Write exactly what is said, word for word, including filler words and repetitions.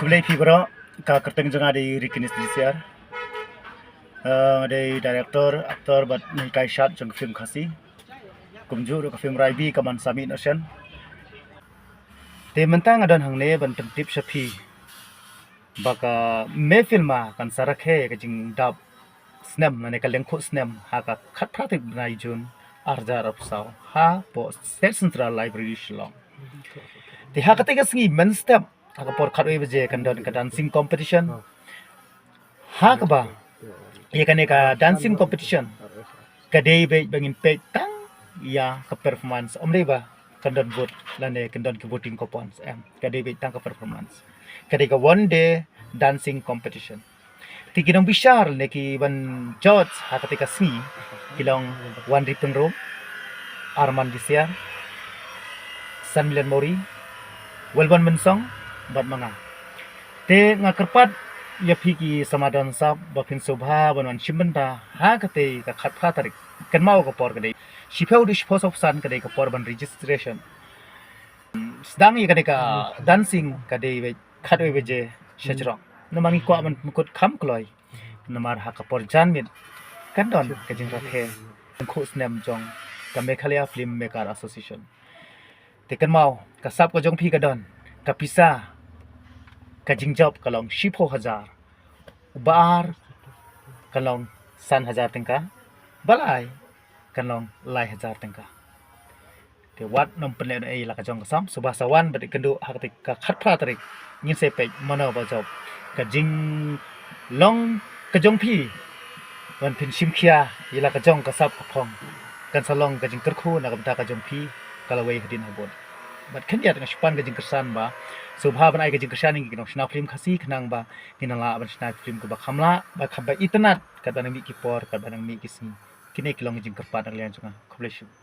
Khublei phi baroh, ka kyrteng jong nga dei Rikinis Disiar. Eh, nga dei director, actor bad neikai shad jong ka film Khasi. Kumjuh ruh ka film Raibi ka man Sami Innocent. Te mynta nga don hangne ban pyntip sha phi ba ka May Film Month kan sa rakhe ka jingdap snem lane ka lyngkhuh snem ha ka khatphra tarik bnai June arhajar arphew saw hapoh State Central Library Shillong. Te ha katei ka sngi mynstep ha ka por khatwei baje kan don ka dancing competition. Ha kaba ïa kane ka dancing competition ka dei beit ba ngin peit tang ïa ka performance, ym dei ba kan don vote lane kan don ki voting coupons, em, ka dei beit tang ka performance. Ka dei ka one day dancing competition. Te ki nongbishar ne ki ban judge ha katei ka sngi ki long Wanri Pyngrope, Arman Disiar, Sanmilan Mori, Welbon Mynsong bad ma nga. Te nga kyrpad ïa phi ki samla dang sap ba phin sngewbha ban wan shim bynta ha katei ka khatphra tarik. Kynmaw ka por ka dei shiphew haduh shiphew saw phew san ka dei ka por ban registration. Sdang ïa kane ka dancing ka dei beit khatwei baje shajrong. Namar ngi kwah ban pynkut kham kloi. Namar ha ka por janmiet kan don ka jingrakhe lyngkhuh snem jong ka Meghalaya Film Maker Association. Te kynmaw, ka sap ka jong phi ka don ka pisa, ka jingjop ka long shiphew hajar, u ba ar ka long san hajar tyngka, ba lai ka long lai hajar tyngka. Te wat nym pynlehnohei ïa la ka jong ka sap, sngewbha sa wan bad ïakynduh ha katei ka khatphra tarik. Ngin sa peit mano ba jop. Ka jinglong ka jong phi ban phin shim khia ïa la ka jong ka sap ka phong kan sa long ka jingkyrkhu na ka bynta ka jong phi ka lawei hadien habud. Bad khyndiat nga shu pan ka jingkyrshan ba sngewbha ban ai ka jingkyrshan ïa ngi ki nongshna film Khasi khnang ba ngin lah ban shna film kaba kham lah, ba kham ba itynnad katba nang mih ki por, katba nang mih ki sngi. Kine ki long ka jingkyrpad na ka liang jong nga. Khublei shibun.